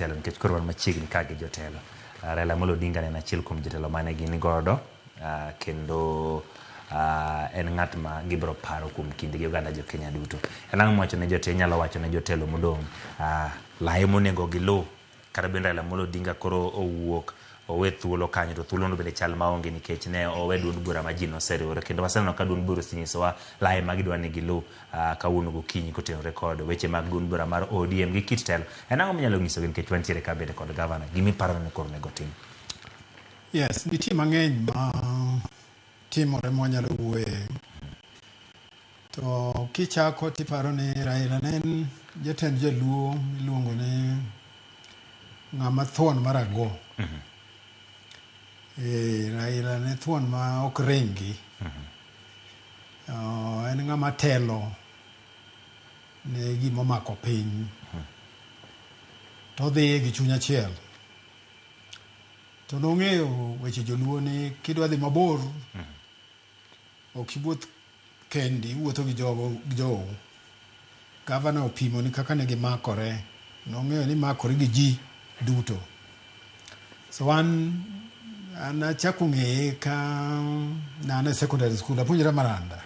Jotelo nikech koro wan machiegni ka gi jotelo. Raila Amolo Odinga ne en achiel kuom jotelo mane gin godo kendo en ng'at ma gibiro paro kuom kinde gi oganda jo Kenya duto. En ang'o miwacho ne jotelo, inyalo wacho ne jotelo modong' layi monego giluw kata bende Raila Amolo Odinga koro owuok owe thuolo kanyo to thuolono bende chal maonge nikech ne owe duond bura ma ji noseriwore kendo waseneno ka duond bura osenyisowa layi ma gidwa ni giluw kawuono gokinyi kotenore kod weche mag duond bura mar ODM gi kit telo. En ang'o minyalo nyisogi nikech wantiere ka bende kod gavana, gima iparo ni koro onego otim? Yes, nitie mang'eny ma timore mwanyalo wuoye. To kichako tiparo ni Raila ne en jatend jaluo miluongo ni ng'ama thuon mar ago. Eh, Raila ne thuon ma ok ringi. En ng'ama telo ne gima omako piny. To odhiye gi chuny achiel. To nong'eyo weche joluo ni kidwa dhi mabor, ok iwuoth kendi, iwuotho gi jogo gi jou. Gavana opimo ni kaka ne gimakore, nong'eyo ni makore gi ji duto. So an an achako ng'eye ka ne an e secondary school, apuonjra Maranda.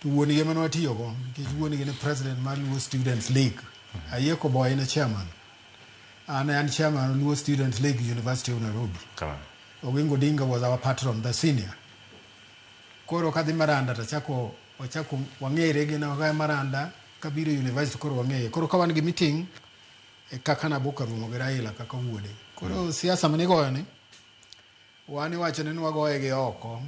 To wuon gi ema ne watiyogo, nikech wuon gi ne president mar Luo Students League. Ayieko Boy ne chairman. An an chairman Luo Students League, University of Nairobi. Kamano. Oginga Odinga was our patron, the senior. Koro kadhi Maranda to achako wachako wang'ere gi na Maranda kabiro university koro wang'eye. Koro ka wan gi meeting e kaka nabuka romo gi Raila kaka wuode. Koro siasa mane igoyo ni wan iwacho ni nwagoye gi oko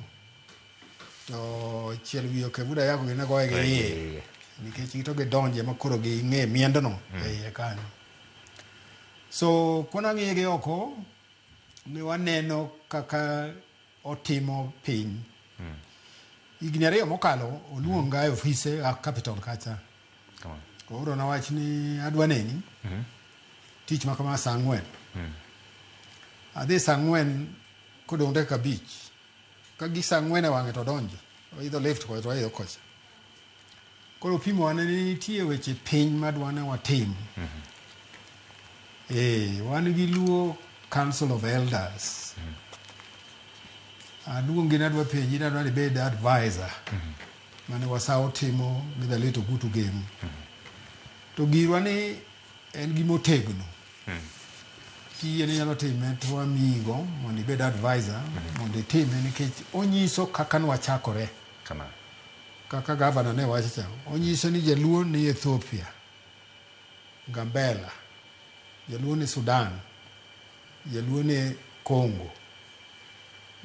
to chiel wiye ok Buda yako gi ne goye gi iye nikech to gidonje ma koro ging'e miendno e iye kanyo. So kona ng'iye gi oko ne waneno kaka otimo piny. Higni 2 mokalo oluonga e ofise a Capital kacha. Oorona wach ni adwa neni. Tich ma kama saa 4. Adhi saa 4 kodong' dakika 5. Ka gi saa 4 e wang'e to odonjo. Oidho lift kocha to waidho kocha. Koro opimo wane ni nitie weche piny madwa ni watim. Wan gi Luo Council of Elders. Aluongi ni adwa penji ni adwa ni ibed advisor. Mane wasawo timo gi the late Ogutu Gem. To girwa ni en gima otegno. Kiyie ni inyalo time to wamiyigo mondo ibed advisor mondo itime nikech onyiso kaka nwachakore. Kamano. Kaka gavana ne wacho cha, onyiso ni jaluo ni Ethiopia, Gambela, jaluo ni Sudan, jaluo ni Congo,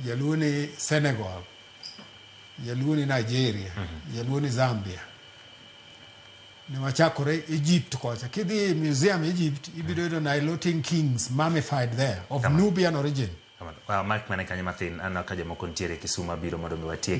jaluo ni Senegal, jaluo ni Nigeria, jaluo ni Zambia. Ne wachakore Egypt kocha. Kidhi e museum Egypt, ibiro yudo Nilotic kings mummified there of Kamano. Nubian origin. Kamano. Mike mane kanyo mathin, aneno ka jomoko nitiere Kisumu mabiro mondo mi watieki.